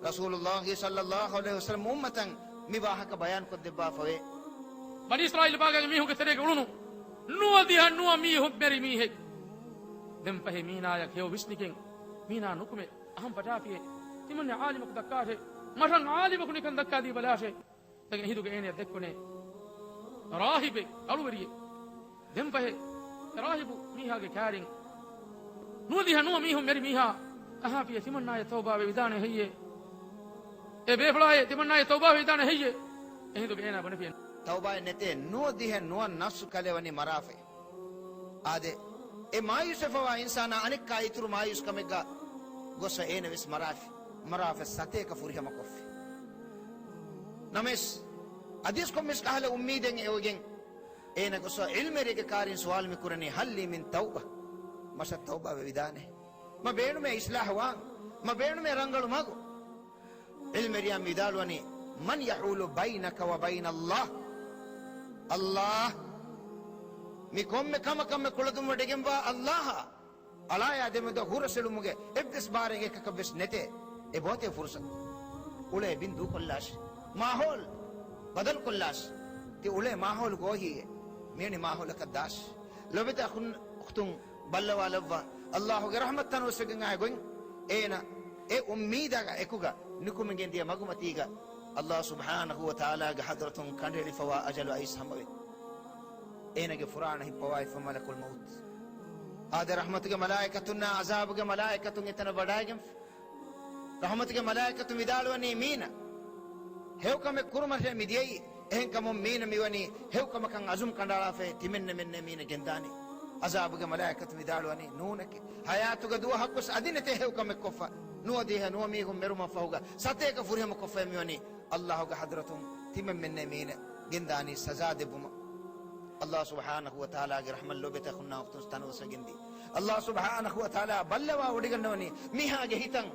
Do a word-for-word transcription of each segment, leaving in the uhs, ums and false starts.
ރަސޫލުﷲ ޞައްލަﷲ ޢަލައިހި ވަސައްލަމް އުއްމަތަށް މި ވާހަކަ ބަޔާން ކޮށްދެއްވާފަވޭ. ބަނީ އިސްރާއީލް ބާގާގެ މީހުންގެ ތެރޭގަ އުޅުނު ނުވަދިހަ ނުވަ މީހުން މެރި މީހެއް ދެން ފަހެ މީނާޔަށް ހެޔޮ ވިސްނިގެން މީނާ ނުކުމެ އަހަން ބަޖާފިޔޭ. ތިމަންނެ ޢާލިމަކު ދައްކާށޭ. މަށަށް ޢާލިމަކު ނިކަން ދައްކާދީ ބަލާށޭ. ދެން އެހިނދުގަ އޭނަޔަށް ދެއްކުނޭ ރާހިބެއް، ކަޅުވެރިއެއް. ދެންފަހެ ރާހިބު މީހާގެ ކާރިން ނުވަދިހަ ނުވަ މީހުން މެރި މީހާ އަހާފިޔަ ތިމަންނާޔަށް ތައުބާވެ ވިދާނެ ހެއްޔޭ؟ އޭ ބޭފުޅާއޭ ތިމަންނާޔަށް ތައުބާވެ ވިދާނެ ހެއްޔޭ؟ އެހިނދުގަ އޭނާ ބުނެފިޔަ ތައުބާއެއް ނެތޭ. ނުވަދިހަ ނުވަ ނަފްސު ކަލޭ ވަނީ މަރާފަ. އާދެ، އެ މާޔޫސްވެފަވާ އިންސާނާ އަނެއްކާ އިތުރު މާޔޫސްކަމެއްގަ ގޮސް އޭނަ ވެސް މަރާފި، މަރާފަ ސަތޭކަ ފުރިހަމަކޮށްފި. ނަމަވެސް، އަދިވެސް ކޮންމެސް ކަހަލަ އުއްމީދެއް އެވެގެން އޭނަ ގޮސް ޢިލްމުވެރިއެއްގެ ކާރިން ސުވާލު މި ކުރަނީ، ހައްލީ މިން ތައުބަ؟ މަށަށް ތައުބާވެ ވިދާނެ. މަ ބޭނުމޭ އިސްލާހުވާން، މަ ބޭނުމޭ ރަނގަޅު މަގު. ޢިލްމުވެރިޔާ މި ވިދާޅުވަނީ، مَنْ يَحُولُ بَيْنَكَ وَبَيْنَ اللَّهِ؟ ﷲ، މި ކޮންމެ ކަމަކަށް މެ ކުޅަދުންވަޑިގެންވާ ﷲ އާ އަޅާޔާ ދެމެދު ހުރަސްއެޅުމުގެ އެއްވެސް ބާރެއް އެކަކަށްވެސް ނެތޭ. އެބައޮތޭ ފުރުސަތު. އުޅޭ ބިން ދޫކޮށްލާށި. މާހޯލް ބަދަލުކޮށްލާށި. ތި އުޅޭ މާހޯލު ގޯހިއޭ. މިވެނި މާހޯލަކަށް ދާށި. ލޮބުވެތި އަޚުން އުޚްތުން، ބައްލަވާލައްވާ. ﷲގެ ރަޙްމަތް ތަނަވަސްވެގެން އާ ގޮތް އޭނަ އެ އުއްމީދާގަ އެކުގަ ނުކުމެގެން ދިޔަ މަގުމަތީގަ ﷲ ސުބްޙާނަހޫ ވަތަޢާލާގެ ޙަޟްރަތުން ކަނޑައެޅިފަވާ އަޖަލު އައިސް ހަމަވޭ. އޭނަގެ ފުރާނަ ހިއްޕަވާފަ މަލަކުލް މައުތު. އާދެ، ރަޙްމަތުގެ މަލާއިކަތުންނާ ޢަޒާބުގެ މަލާއިކަތުން އެތަނަށް ވަޑައިގެންފި. ރަޙްމަތުގެ މަލާއިކަތުން ވިދާޅުވަނީ މީނަ، ހެޔޮކަމެއް ކުރުމަށޭ މި ދިޔައީ. އެހެންކަމުން މީނަ މިވަނީ ހެޔޮކަމަކަށް ޢަޒުމް ކަނޑައަޅާފައި ތިމެންނެމެންނޭ މީނަ ގެންދާނީ. ޢަޒާބުގެ މަލާއިކަތުން ވިދާޅުވަނީ ނޫނެކޭ. ޙަޔާތުގެ ދުވަހަކުވެސް އަދި ނެތޭ ހެޔޮކަމެއް ކޮށްފަ. ނުވަދިހަ ނުވަ މީހުން މެރުމަށްފަހުގަ ސަތޭކަ ފުރިހަމަ ކޮށްފައި މިވަނީ. ﷲގެ ޙަޟްރަތުން ތިމެންމެންނޭ މީނަ ގެންދާނީ ސަޒާ ދެއްވުމަށް. ﷲ ސުބްޙާނަހޫ ވަތަޢާލާގެ ރަޙްމަތް ލޮބުވެތި އަޚުންނާ އުޚްތުން ތަނަވަސްވެގެންދީ. ﷲ ސުބްޙާނަހޫ ވަތަޢާލާ ބައްލަވާވޮޑިގަންނަވަނީ މީހާގެ ހިތަށް.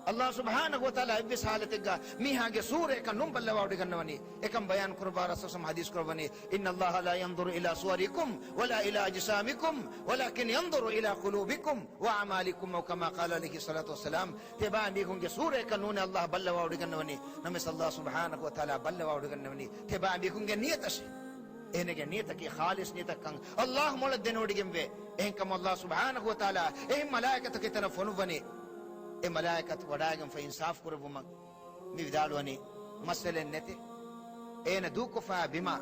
ﷲ ސުބްޙާނަހޫ ވަތަޢާލާ އެއްވެސް ޙާލަތެއްގަ މީހާގެ ސޫރަޔަކަށް ނޫން ބައްލަވާވޮޑިގަންނަވަނީ. އެކަން ބަޔާން ކުރައްވާ ރަސޫލު ސަމް ޙަދީޘް ކުރައްވަނީ، إِنَّ اللَّهَ لَا يَنْظُرُ إِلَى صُوَرِكُمْ وَلَا إِلَى أَجْسَامِكُمْ وَلَكِنْ يَنْظُرُ إِلَى قُلُوبِكُمْ وَأَعْمَالِكُمْ، أَوْ كَمَا قَالَ عَلَيْهِ الصَّلَاةُ وَالسَّلَامُ. ތިޔަބާ މީހުންގެ ސޫރަޔަކަށް ނޫނޭ ﷲ ބައްލަވާވޮޑިގަންނަވަނީ. ނަމަވެސް ﷲ ސުބްޙާނަހޫ ވަތަޢާލާ ބައްލަވާވޮޑިގަންނަވަނީ ތިޔަބާ މީހުންގެ ނިޔަތަށޭ. އޭނަގެ ނިޔަތަކީ ޚާލިޞް ނިޔަތަކަށް ﷲ މޮޅަށް ދެނެވޮޑިގެންވޭ. އެހެންކަމުން ﷲ ސުބްޙާނަހޫ ވަތަޢާލާ އެހެން މަލާއިކަތަކެއް އެތަނަށް ފޮނުއްވަނީ. އެ މަލާއިކަތު ވަޑައިގެންފަ އިންސާފު ކުރެއްވުމަށް މި ވިދާޅުވަނީ، މައްސަލައެއް ނެތޭ. އޭނަ ދޫކޮށްފަ ބިމާ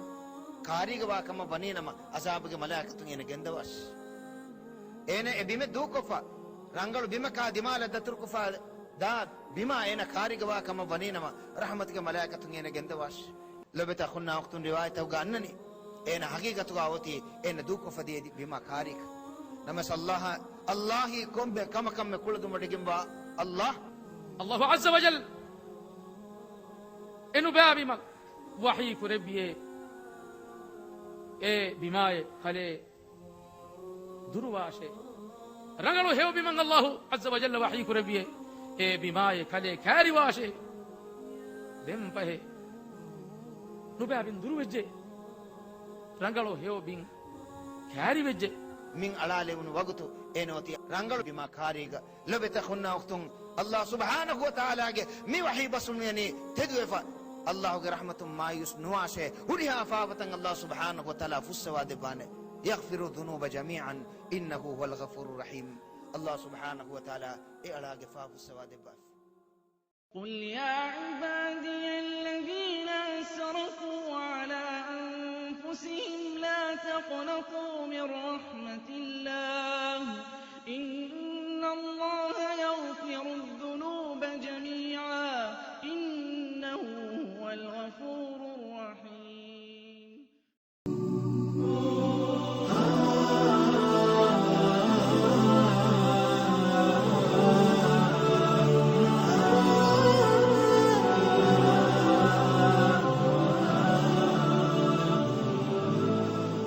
ކާރީގަ ވާ ކަމަށް ވަނީނަމަ، ޢަޒާބުގެ މަލާއިކަތުން އޭނަ ގެންދަވާށި. އޭނަ އެ ބިމެއް ދޫކޮށްފަ، ރަނގަޅު ބިމަކާ ދިމާލަށް ދަތުރުކޮށްފަ ދާ ބިމާ އޭނަ ކާރީގަ ވާ ކަމަށް ވަނީނަމަ، ރަޙްމަތުގެ މަލާއިކަތުން އޭނަ ގެންދަވާށި. ލޮބުވެތި އަޚުންނާ އުޚްތުން، ރިވާޔަތްތަކުގަ އަންނަނީ، އޭނަ ޙަޤީޤަތުގަ އޮތީ އޭނަ ދޫކޮށްފަ ދިޔައީ ބިމާ ކާރީގަ. ނަމަވެސް ﷲ، ﷲ ކޮންމެ ކަމަކަށް މެ ކުޅަދުންވަޑިގެންވާ ﷲ. ﷲ ޢައްޒަ ވަޖައްލަ އެ ނުބައި ބިމަށް ވަޙީ ކުރެއްވިޔޭ، އޭ ބިމާއޭ ކަލޭ ދުރުވާށޭ. ރަނގަޅު ހެޔޮ ބިމަށް ﷲ ޢައްޒަ ވަޖައްލަ ވަޙީ ކުރެއްވިޔޭ، އޭ ބިމާއޭ ކަލޭ ކާރިވާށޭ. ދެން ފަހެ ނުބައި ބިން ދުރުވެއްޖެ. ރަނގަޅު ހެޔޮ ބިން ކާރިވެއްޖެ. މިން އަޅާލެވުނު ވަގުތު އޭނަ އޮތީ ރަނގަޅު ބިމާ ކާރީގަ. ލޮބުވެތި އަޚުންނާ އުޚްތުން، ﷲ ސުބްޙާނަހޫ ވަތަޢާލާގެ މި ވަޙީ ބަސްފުޅު މިވަނީ ތެދުވެފަ. ﷲގެ ރަޙްމަތުން މާޔޫސް ނުވާށޭ. ހުރިހާ ފާފަތައް ﷲ ސުބްޙާނަހޫ ވަތަޢާލާ ފުއްސަވާ ދެއްވާނެ. يَغْفِرُ الذُّنُوبَ جَمِيعًا إِنَّهُ هُوَ الْغَفُورُ الرَّحِيمُ. ﷲ ސުބްޙާނަހޫ ވަތަޢާލާ އެ އަޅާގެ ފާފަ ފުއްސަވާ ދެއްވާފި. قل يا عبادي الذين أسرفوا على أنفسهم لا تقنطوا من رحمة الله